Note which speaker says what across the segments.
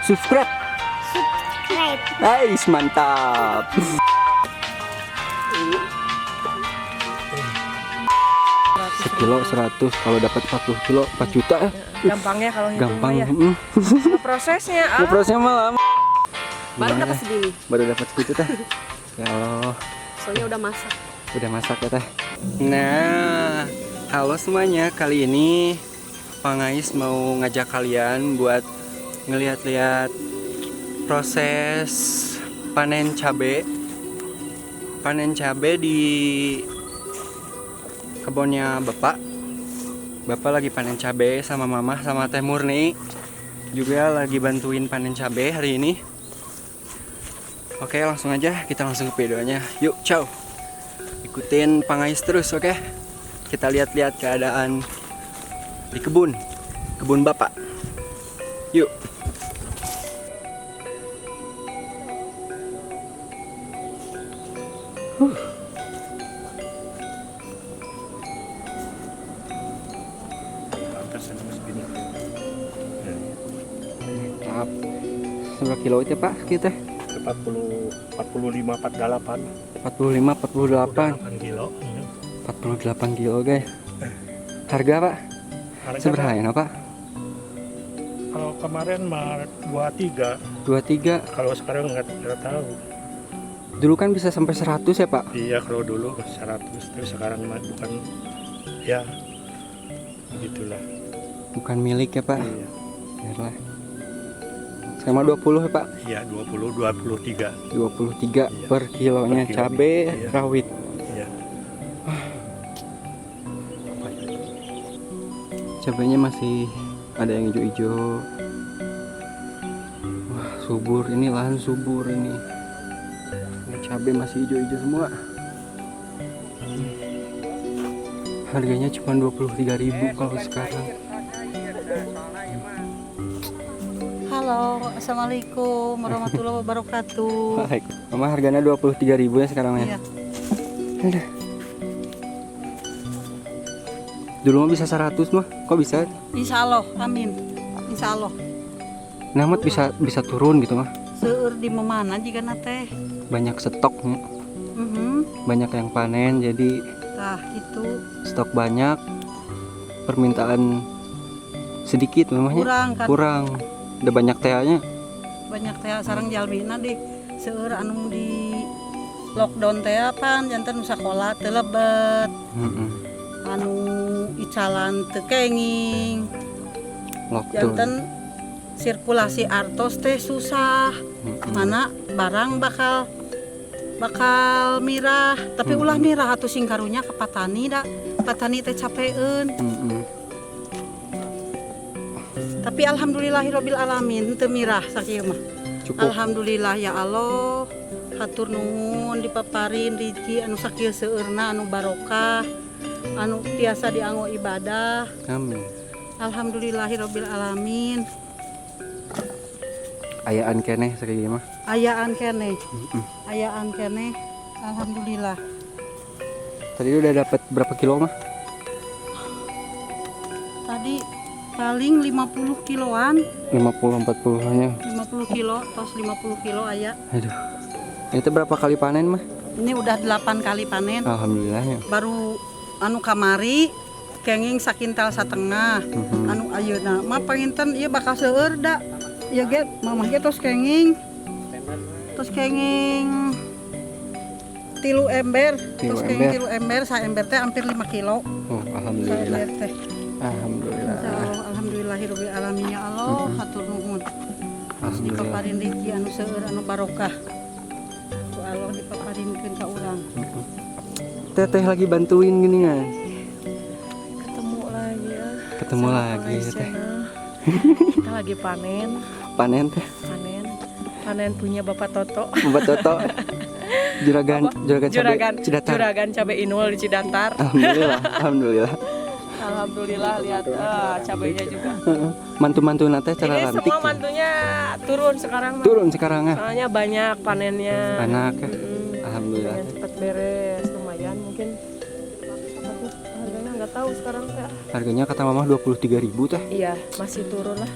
Speaker 1: Subscribe.
Speaker 2: Subscribe.
Speaker 1: Guys, mantap. Sekilo 100, kalau dapat 40 kilo 4 juta ya.
Speaker 3: Gampangnya kalau hitung
Speaker 1: Gampang.
Speaker 3: mah ya. Prosesnya
Speaker 1: Ya, prosesnya mah lama.
Speaker 4: Baru
Speaker 1: Gimana?
Speaker 4: dapat segini.
Speaker 1: Baru dapat segitu teh. Ya Allah,
Speaker 4: Soalnya udah masak.
Speaker 1: Udah masak ya teh. Nah, halo semuanya. Kali ini Pangais mau ngajak kalian buat ngeliat-liat proses panen cabe. Panen cabe di kebunnya Bapak. Bapak lagi panen cabe sama Mama sama Teh Murni. Juga lagi bantuin panen cabe hari ini. Oke, langsung aja kita langsung ke videonya. Yuk, ciao. Ikutin Pangais terus, oke? Kita lihat-lihat keadaan di kebun. Kebun Bapak. Yuk. Huh. Mantap. Seberapa kilo itu Pak kita?
Speaker 5: 40 45 48.
Speaker 1: 45 48.
Speaker 5: 8 kilo.
Speaker 1: 48 kilo guys. Harga Pak?
Speaker 5: Harga
Speaker 1: Seberapa ya Pak?
Speaker 5: Kalau kemarin mah 23,
Speaker 1: 23.
Speaker 5: kalau sekarang nggak tahu.
Speaker 1: Dulu kan bisa sampai 100 ya Pak?
Speaker 5: Iya, kalau dulu 100, tapi sekarang mah bukan ya begitulah.
Speaker 1: Bukan milik ya Pak?
Speaker 5: Iya.
Speaker 1: Biarlah. Sama 20 ya Pak?
Speaker 5: Iya, 20 23.
Speaker 1: 23
Speaker 5: Iya.
Speaker 1: per kilonya
Speaker 5: Per kilo.
Speaker 1: cabe
Speaker 5: Iya.
Speaker 1: rawit.
Speaker 5: Iya.
Speaker 1: Cabenya masih ada yang hijau-hijau. Wah, subur ini, lahan subur ini. Ini cabe masih hijau-hijau semua. Harganya cuma 23.000 kalau sekarang.
Speaker 6: Halo, assalamualaikum warahmatullahi wabarakatuh.
Speaker 1: Baik. Mama, harganya 23.000 ya sekarang ya.
Speaker 6: Iya.
Speaker 1: Aduh. Dulu mah bisa 100 mah. Kok bisa?
Speaker 6: Insya Allah, amin. Insya Allah.
Speaker 1: Nah, mah bisa bisa turun gitu mah.
Speaker 6: Seueur di mana jika teh.
Speaker 1: Banyak stoknya, banyak yang panen, jadi
Speaker 6: Tah gitu.
Speaker 1: Stok banyak, permintaan sedikit memangnya.
Speaker 6: Kurang kan.
Speaker 1: Kurang. Udah banyak TA-nya.
Speaker 6: Banyak teh sareng jalmina di seueur anu di lockdown teh pan janten nu sakola teu lebet, anu icalan teu kenging.
Speaker 1: Lockdown.
Speaker 6: Janten sirkulasi artos teh susah. Mana barang bakal bakal mirah, tapi ulah mirah atuh, sing karunya ke patani, da patani teh capeun. Tapi alhamdulillahirabbil alamin teu mirah sakieu mah.
Speaker 1: Cukup.
Speaker 6: Alhamdulillah ya Allah, hatur nuhun dipaparin rezeki anu sakieu seueurna, anu barokah, anu tiasa dianggo ibadah.
Speaker 1: Amin.
Speaker 6: Alhamdulillahirabbil alamin.
Speaker 1: Ayaan keneh sakieu mah.
Speaker 6: Ayaan keneh. Ayaan keneh, alhamdulillah.
Speaker 1: Tadi udah dapat berapa kilo mah?
Speaker 6: Tadi paling 50 kiloan.
Speaker 1: 50 40-nya.
Speaker 6: 50 kilo, tos 50 kilo aya.
Speaker 1: Aduh. Itu berapa kali panen mah?
Speaker 6: Ini udah 8 kali panen.
Speaker 1: Alhamdulillah ya.
Speaker 6: Baru anu kamari kenging sakintal satengah. Anu ayeuna mah panginten ieu bakal seueur da. Ieu ge mamah ge tos kenging. Tos kenging 3 ember,
Speaker 1: Tilu
Speaker 6: tos kenging
Speaker 1: ember.
Speaker 6: 3 ember, sa ember teh hampir 5 kilo.
Speaker 1: Oh,
Speaker 6: Sa
Speaker 1: alhamdulillah.
Speaker 6: ember teh.
Speaker 1: Alhamdulillah.
Speaker 6: Insya Allah, alhamdulillahirabbil alamin ya Allah, hatur nuhun.
Speaker 1: Alhamdulillah.
Speaker 6: Dipaparin rezeki anu seueur, anu barokah. Ku Allah dipaparinkeun ka urang.
Speaker 1: Teteh lagi bantuin gini kan.
Speaker 3: Ketemu lagi ya.
Speaker 1: Ketemu
Speaker 3: Sama
Speaker 1: lagi
Speaker 3: Pangais
Speaker 1: teh.
Speaker 3: Channel. Kita lagi panen,
Speaker 1: Panen teh.
Speaker 3: Panen. Panen punya Bapak Toto.
Speaker 1: Bapak Toto. Juragan juragan cabe
Speaker 3: Juragan
Speaker 1: Cidatar.
Speaker 3: Juragan cabe Inul di Cidatar.
Speaker 1: Alhamdulillah, alhamdulillah.
Speaker 3: Alhamdulillah, lihat cabenya juga.
Speaker 1: Mantu-mantu nate cara
Speaker 3: Ini
Speaker 1: rantik.
Speaker 3: semua mantunya turun sekarang mah.
Speaker 1: Turun sekarang ya.
Speaker 3: Soalnya banyak panennya.
Speaker 1: Anak ya. Alhamdulillah.
Speaker 3: Pengen cepet beres, lumayan mungkin. Tapi harganya nggak tahu sekarang teh.
Speaker 1: Harganya kata mama 23.000 teh.
Speaker 3: Iya, masih turun lah.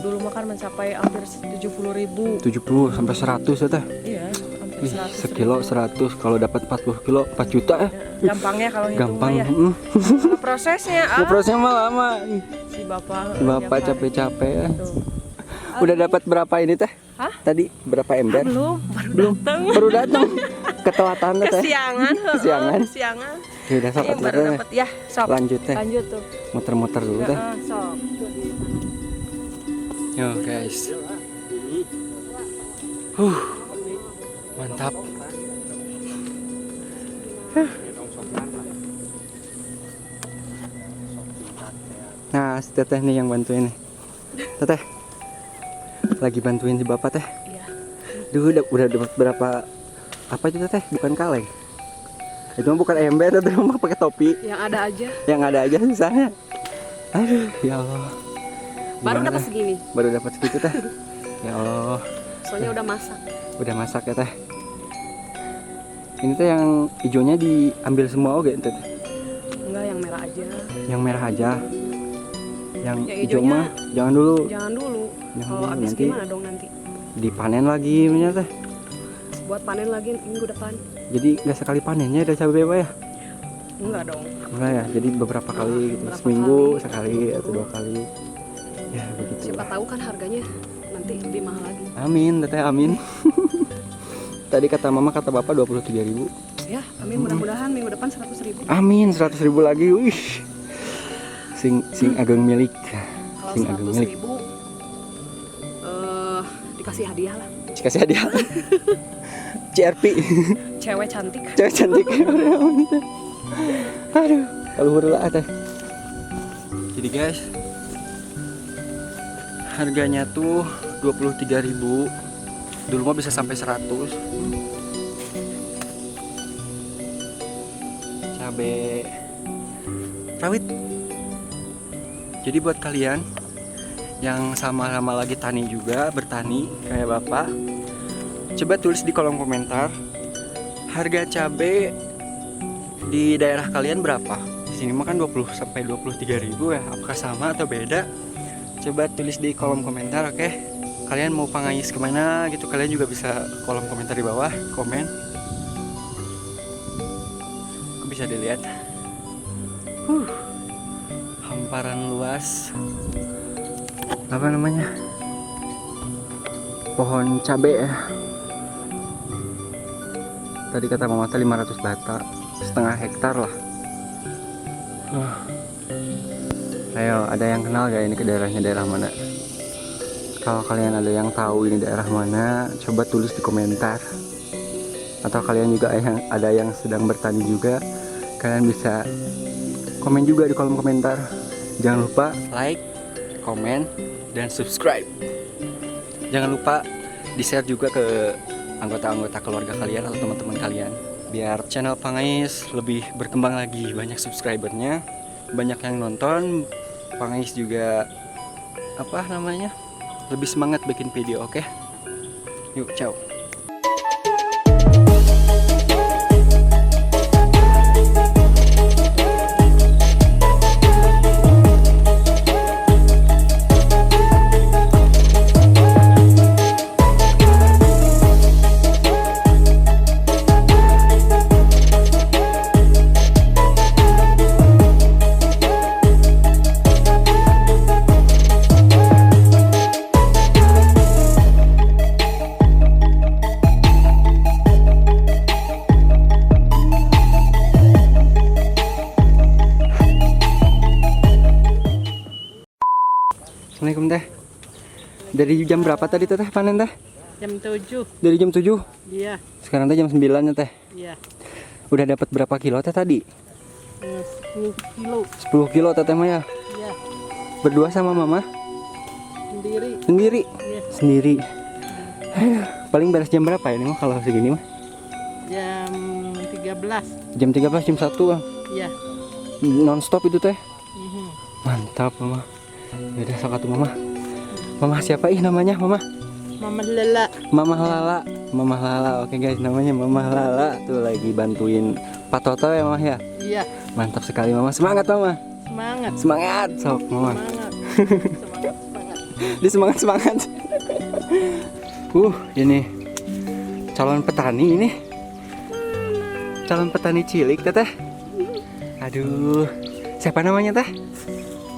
Speaker 3: Dulu mah kan mencapai hampir 70.000.
Speaker 1: 70 sampai 100 ya teh.
Speaker 3: Iya, hampir
Speaker 1: Ih,
Speaker 3: 100.
Speaker 1: sekilo 100 kalau dapat 40 kilo 4 juta ya.
Speaker 3: Gampangnya kalau ngitung
Speaker 1: Gampang.
Speaker 3: mah ya. Kalau prosesnya
Speaker 1: Nggak, prosesnya mah lama. Ih,
Speaker 3: si bapak.
Speaker 1: bapak
Speaker 3: tiap hari.
Speaker 1: capek-capek ya.
Speaker 3: Tuh.
Speaker 1: Udah dapat berapa ini teh?
Speaker 3: Hah?
Speaker 1: Tadi berapa ember?
Speaker 3: Belum, baru
Speaker 1: Belum.
Speaker 3: datang.
Speaker 1: Baru datang. Ketelatan teh.
Speaker 3: Kesiangan, heeh,
Speaker 1: Kesiangan.
Speaker 3: Kesiangan.
Speaker 1: Ya udah sok
Speaker 3: Iya,
Speaker 1: atuh,
Speaker 3: baru
Speaker 1: teh.
Speaker 3: dapat ya, sok.
Speaker 1: Lanjut teh.
Speaker 3: Lanjut tuh.
Speaker 1: Muter-muter dulu teh.
Speaker 3: Heeh, sok.
Speaker 1: Yo guys. Mantap. Nah, si teteh nih yang bantuin nih. Teteh. Lagi bantuin si bapak teh.
Speaker 4: Iya.
Speaker 1: Duh, udah dapat berapa apa itu teteh? Bukan kaleng. Itu mah bukan ember, teteh mah pakai topi.
Speaker 4: Yang ada aja.
Speaker 1: Yang ada aja susahnya. Aduh, ya Allah.
Speaker 4: Baru
Speaker 1: Gimana,
Speaker 4: dapat
Speaker 1: Teh?
Speaker 4: segini.
Speaker 1: Baru dapat segitu teh. Ya Allah.
Speaker 4: Soalnya udah masak.
Speaker 1: Udah masak ya teh. Ini teh yang hijaunya diambil semua oke teh.
Speaker 4: Enggak, yang merah aja.
Speaker 1: Yang merah aja. Yang
Speaker 4: Yang
Speaker 1: hijau
Speaker 4: hijaunya
Speaker 1: mah jangan dulu.
Speaker 4: Jangan dulu.
Speaker 1: Jangan
Speaker 4: Kalau
Speaker 1: dulu,
Speaker 4: habis
Speaker 1: nanti
Speaker 4: gimana dong nanti?
Speaker 1: dipanen lagi punya teh.
Speaker 4: Buat panen lagi minggu depan.
Speaker 1: Jadi nggak sekali panennya ada cabai Pak ya?
Speaker 4: Enggak dong.
Speaker 1: Enggak ya, jadi beberapa kali gitu.
Speaker 4: Beberapa
Speaker 1: Seminggu
Speaker 4: kali.
Speaker 1: sekali atau 2 kali. Ya begitu.
Speaker 4: Siapa tahu kan harganya nanti lebih mahal lagi.
Speaker 1: Amin, teteh amin. Tadi kata mama kata bapak 23.000.
Speaker 4: Ya, amin, mudah-mudahan minggu depan 100.000.
Speaker 1: Amin, 100.000 lagi. Wih. Sing sing ageng milik.
Speaker 4: Kalau
Speaker 1: Sing ageng milik.
Speaker 4: 100.000 dikasih hadiah lah.
Speaker 1: Dikasih hadiah. CRP.
Speaker 4: Cewek cantik.
Speaker 1: Cewek cantik. Aduh, kalau lah teh. Jadi guys, harganya tuh 23.000. Dulu mah bisa sampai 100. Cabe rawit. Jadi buat kalian yang sama-sama lagi tani juga, bertani kayak bapak, coba tulis di kolom komentar harga cabe di daerah kalian berapa. Di sini mah kan 20 sampai 23.000 ya. Apakah sama atau beda? Coba tulis di kolom komentar, oke? Kalian mau pangais kemana gitu, kalian juga bisa kolom komentar di bawah, komen. Aku bisa dilihat. Hamparan luas. Apa namanya? Pohon cabe ya. Tadi kata mama teh 500 bata, setengah hektar lah. Ayo, ada yang kenal gak ini ke daerahnya daerah mana? Kalau kalian ada yang tahu ini daerah mana, coba tulis di komentar. Atau kalian juga yang ada yang sedang bertani juga, kalian bisa komen juga di kolom komentar. Jangan lupa like, komen, dan subscribe. Jangan lupa di-share juga ke anggota-anggota keluarga kalian atau teman-teman kalian, biar channel Pangais lebih berkembang lagi, banyak subscribernya, banyak yang nonton. Pangais juga lebih semangat bikin video, oke? Yuk, ciao. Assalamualaikum teh. Dari jam berapa tadi teteh panen teh?
Speaker 6: Jam 7.
Speaker 1: Dari jam 7?
Speaker 6: Iya.
Speaker 1: Sekarang teh jam 9 ya teh.
Speaker 6: Iya.
Speaker 1: Udah dapat berapa kilo teh tadi?
Speaker 6: 10 kilo.
Speaker 1: 10 kilo teteh mah ya?
Speaker 6: Iya.
Speaker 1: Berdua sama mama?
Speaker 6: Sendiri.
Speaker 1: Sendiri?
Speaker 6: Iya.
Speaker 1: Sendiri. Aduh, paling beres jam berapa ini mah kalau segini mah?
Speaker 6: Jam 13.
Speaker 1: Jam 13, jam 1 bang.
Speaker 6: Iya.
Speaker 1: Non stop itu teh. Mantap mama. Yaudah sok atuh mama. Mama siapa ih namanya mama?
Speaker 6: Mama Lala.
Speaker 1: Mama Lala. Mama Lala. Oke guys, namanya Mama Lala. Tuh lagi bantuin Pak Toto ya mama ya.
Speaker 6: Iya.
Speaker 1: Mantap sekali mama. Semangat mama.
Speaker 3: Semangat.
Speaker 1: Semangat, sok mama.
Speaker 3: Semangat. Semangat, semangat.
Speaker 1: Di semangat semangat. Ini calon petani ini. Calon petani cilik, Teteh. Aduh, siapa namanya, Teh?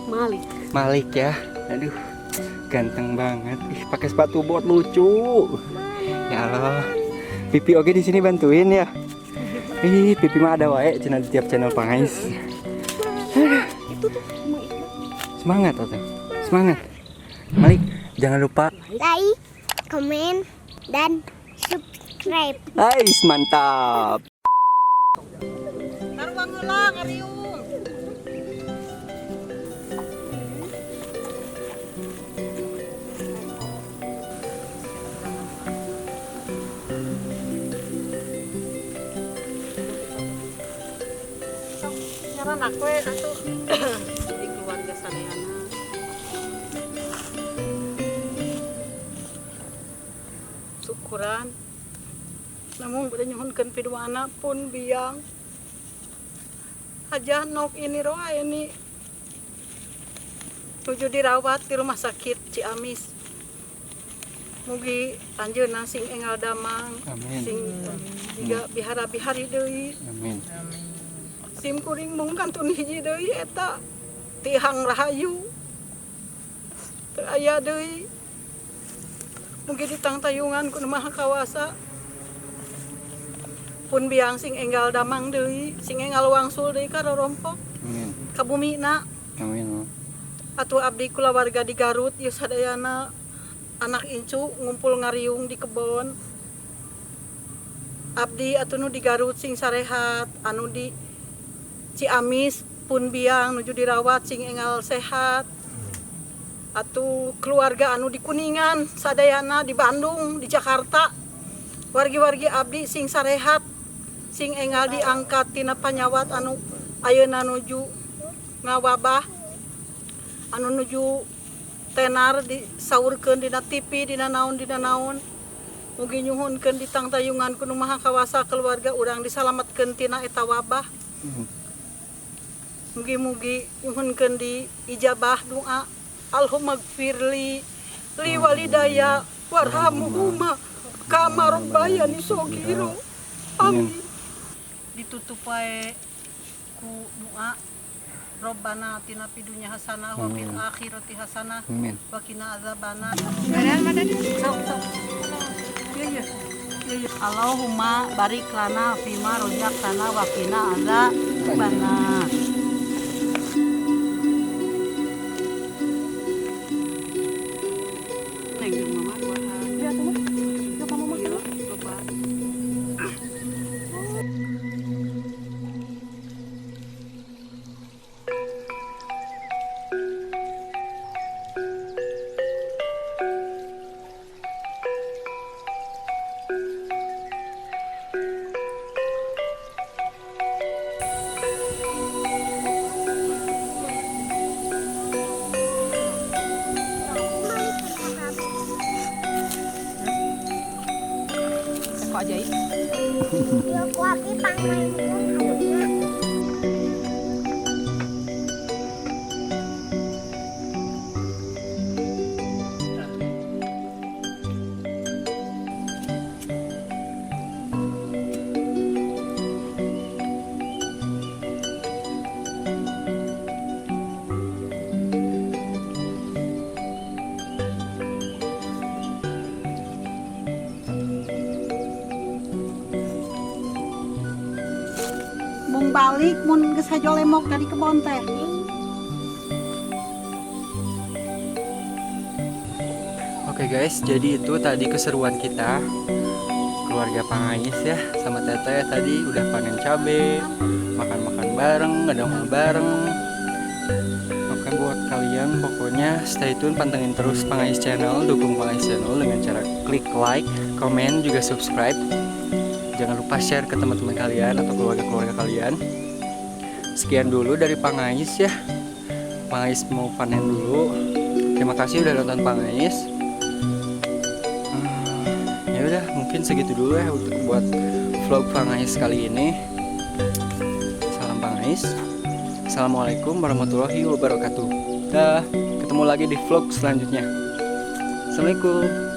Speaker 4: Malik.
Speaker 1: Malik ya. Aduh, ganteng banget. Ih, pakai sepatu bot lucu. Ya Allah. Pipi oke di sini bantuin ya. Ih, Pipi mah ada wae cenah di tiap channel Pangais.
Speaker 4: Itu tuh emang Iqbal.
Speaker 1: Semangat, Teteh. Semangat. Malik, jangan lupa
Speaker 2: Like, komen, dan subscribe.
Speaker 1: Ais, mantap.
Speaker 6: Taruang heula ngariung. Sok nyaran aku we atuh di keluarga sadayana. Syukuran namun bade nyuhunkeun piduana pun biang Hajah Nok ini roa ini nuju dirawat di rumah sakit Ciamis. Mugi anjeunna sing enggal damang.
Speaker 1: Amin.
Speaker 6: Sing jiga bihara-bihari deui.
Speaker 1: Amin.
Speaker 6: Sim kuring mung kantun hiji deui eta tihang rahayu teu aya deui. Mugi ditangtayungan ku Nu Maha Kawasa pun biang sing enggal damang deui, sing enggal wangsul deui ka rorompok
Speaker 1: Amin.
Speaker 6: ka bumina.
Speaker 1: Amin.
Speaker 6: Atuh abdi kulawarga di Garut ieu sadayana anak incu ngumpul ngariung di kebon. Abdi atuh nu di Garut sing sarehat, anu di Ciamis pun biang nuju dirawat sing enggal sehat. Atuh keluarga anu di Kuningan sadayana, di Bandung, di Jakarta, wargi-wargi abdi sing sarehat, sing enggal diangkat tina panyawat anu ayeuna nuju ngawabah, anu nuju tenar disaurkeun dina TV, dina naon, dina naon. Mugi nyuhunkeun ditangtayungan ku Nu Maha Kawasa keluarga urang disalametkeun tina eta wabah. Mugi-mugi nyuhunkeun di ijabah doa. Allahumma gfirli li walidaya warhamhuma kama rabbayani shaghira. Amin. Ditutup wae ku doa. Rabbana atina fid dunya hasanah wa fil akhirati hasanah
Speaker 1: Amin.
Speaker 6: wa qina adzabannar. Sok sok. Iya iya. Iya iya. Allahumma barik lana fima razaqtana wa qina adzabannar. Neng jeung mama duaan.
Speaker 4: Ya, tuh mah. Ya, kamu mah
Speaker 6: Iya, loba.
Speaker 4: Teko ajaib.
Speaker 2: Yo ku abi pangmainkeun ayeuna.
Speaker 6: Mung balik mun geus hajo lemok dari kebon teh.
Speaker 1: Oke guys, jadi itu tadi keseruan kita keluarga Pangais ya sama Teteh tadi udah panen cabe, makan-makan bareng, ngedongeng bareng. Oke buat kalian pokoknya stay tune, pantengin terus Pangais Channel, dukung Pangais Channel dengan cara klik like, komen, juga subscribe. Jangan lupa share ke teman-teman kalian atau keluarga-keluarga kalian. Sekian dulu dari Pangais ya. Pangais mau panen dulu. Terima kasih udah nonton Pangais. Ya udah, mungkin segitu dulu ya untuk buat vlog Pangais kali ini. Salam Pangais. Assalamualaikum warahmatullahi wabarakatuh. Dah, ketemu lagi di vlog selanjutnya. Assalamualaikum.